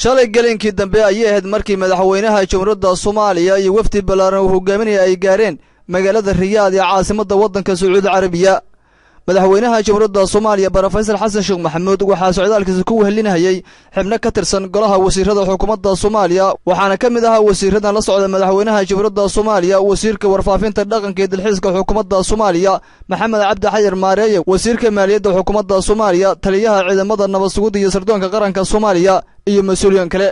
Shalay gelinkii dambe ayay ahayd markii madaxweynaha Jamhuuriyadda Soomaaliya iyo wafdi ballaaran uu hogaaminaya ay gaareen magaalada Riyaad ee caasimadda waddanka Sacuudi Carabiya. Madaxweynaha Jamhuuriyadda Soomaaliya Brofesor Xasan Sheekh Maxamuud waxaa socdaalkiisa ku wehelinayay xubno ka tirsan golaha wasiirada xukuumadda Soomaaliya, waxaana ka mid ahaa wasiiradan la socda madaxweynaha Jamhuuriyadda Soomaaliya wasiirka warfaafinta dhaqanka iyo dalxiiska xukuumadda Soomaaliya Maxamed Cabdi Xayir Maareeye, wasiirka maaliyadda xukuumadda Soomaaliya, taliyaha ciidamada nabad sugidda iyo sirdoonka qaranka Soomaaliya iyo mas-uuliyiin kale.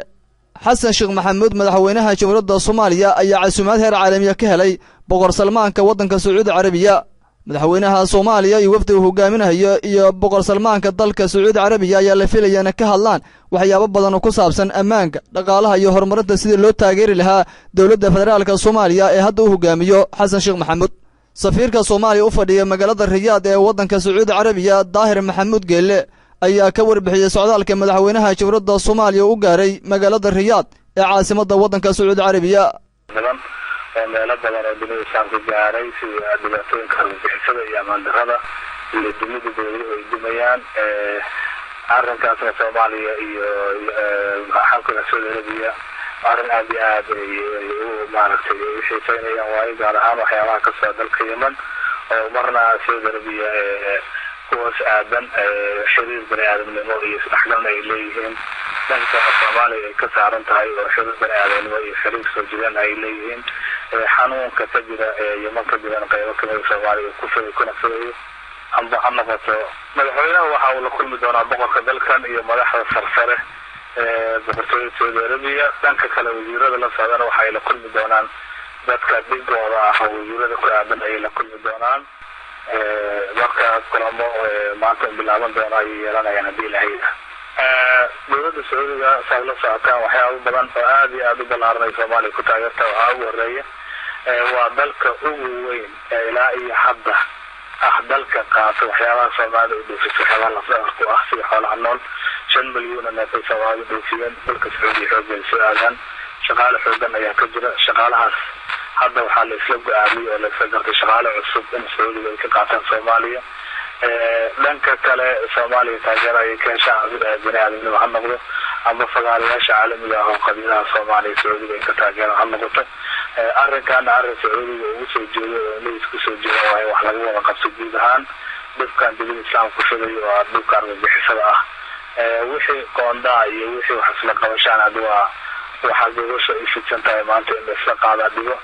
Xasan Sheekh Maxamuud madaxweynaha Jamhuuriyadda Soomaaliya ayaa casuumaad heer caalamiya ka helay boqor Salmaanka waddanka Sacuudi Carabiya. Madaxweynaha Soomaaliya iyo wafdi uu hogaaminayo iyo boqor Salmaanka dalka Sacuudi Carabiya ayaa la filaya inay ka hadlaan waxyaabo badan oo ku saabsan ammaanka, dhaqaalaha iyo horumarinta sidii loo taageeri lahaa dowladda federaalka Soomaaliya ee hadda uu hogaamiyo Xasan Sheekh Maxamuud. Safiirka Soomaaliya u fadhiya magaalada Riyaad ee waddanka Sacuudi Carabiya Daahir Maxamuud Geelle ayaa ka warbixiyey socdaalka madaxweynaha Jamhuuriyadda Soomaaliya u gaaray magaalada Riyaad ee caasimadda waddanka Sacuudi Carabiya. Oo meelo badan oo dunida islaamka gaaray sida dhibaatooyinka argagixisada iyo ammaan darrada iyo dunida dowladuhu ay dumayaan. Arrinkaasna Soomaaliya iyo xalka Sacuudi Arabiya arrin aad iyo aad ay maaragtay u xiiseynayaan waayo, gaar ahaan waxyaabaha ka socda dalka Yemen oo marna Sacuudi Arabiya kuwaas aadan xiriir bani aadamnimo iyo isdhexgalna ay leeyihiin, dhanka Soomaaliya ay ka saaran tahay oo xiriir bani aadamnimo iyo xiriir soo jireen ay leeyihiin. Xanuunka ka jira ee Yemen ka jiran qaybo kamida Soomaaliya ku fiday kuna fidayo amba ha noqoto. Madaxweynaha waxa uu la kulmi doonaa boqorka dalkan iyo madaxda sarsare ee boqortooyada Sacuudi Arabiya. Dhanka kale wasiirada la socdana waxa ay la kulmi doonaan dadka dhigooda ah oo wasiirada ku aadan ayay la kulmi doonaan. Marka kulamo maanta bilaaban doona ayay yeelanayaan haddii Ilaahay. Dowladda Sacuudiga saad la socotaan waxyaabo badan oo aad iyo aad u ballaaran ay Soomaaliya ku taageerta. Waxaa ugu horeeya waa dalka ugu weyn ee ilaa iyo hadda ah dalka qaata waxyaabaha Soomaalida u dhoofiso, waxyaabaha lafdhabar ku ah sida xoolaha nool. 5 milyan oo neef ay Soomaalida dhoofiyeen dalka Sacuudiga xooggeeda soo aadaan. Shaqaale xoogan ayaa ka jira. Shaqaalahaas hadda waxaa la isla go-aamiyey oo la isla gartay shaqaale cusub in Sacuudiga ay ka qaataan Soomaaliya. Dhanka kale Soomaaliya taageero ayay ka heshaan, bani aadamnimo ha noqdo amba fagaarayaasha caalamiga ah oo qabiilaha Soomaaliya Sacuudiga ay ka taageeraan ha noqoto. Arrinkaana arrin Sacuudiga ugu soo jeedo oo indhihiis kusoo jeeda waayo wax laga wada qabto guud ahaan dhibkan dibada islaamka ku fidayo oo dhibka argagixisada ah. Wixii qoondaa iyo wixii wax isla qabashaan hadda waa waxaa gogosha ay fidsan tahay maanta in la isla qaadaa dhigo.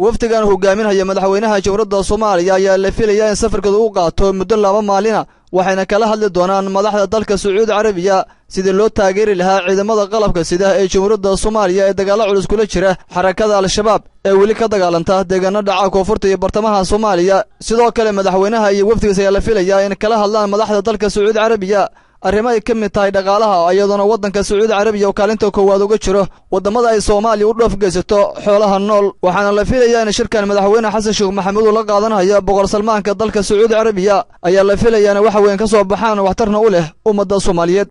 Wafdigan hogaaminaya madaxweynaha Jamhuuriyadda Soomaaliya ayaa la filayaa in safarkooda u qaato muddo 2 maalina, waxayna kala hadli doonaan madaxda dalka Sacuudi Carabiya sidii loo taageeri lahaa ciidamada qalabka sida ee Jamhuuriyadda Soomaaliya ee dagaalo culus kula jira xarakada Al-Shabaab ee weli ka dagaalanta deegaano dhaca koonfurta iyo bartamaha Soomaaliya. Sidoo kale madaxweynaha iyo wafdigiis ayaa la filayaa in kala hadlaan madaxda dalka Sacuudi Carabiya arrimo ay ka mid tahay dhaqaalaha, iyadoona waddanka Sacuudi Carabiya oo kaalinta koowaad uga jiro waddamada ay Soomaaliya u dhoof geysato xoolaha nool. Waxaana la filayaa in shirkan madaxweyne Xasan Sheekh Maxamuud uu la qaadanayo boqor Salmaanka dalka Sacuudi Carabiya ayaa la filayaa in wax weyn ka soo baxaan waxtarna u leh ummadda Soomaaliyeed.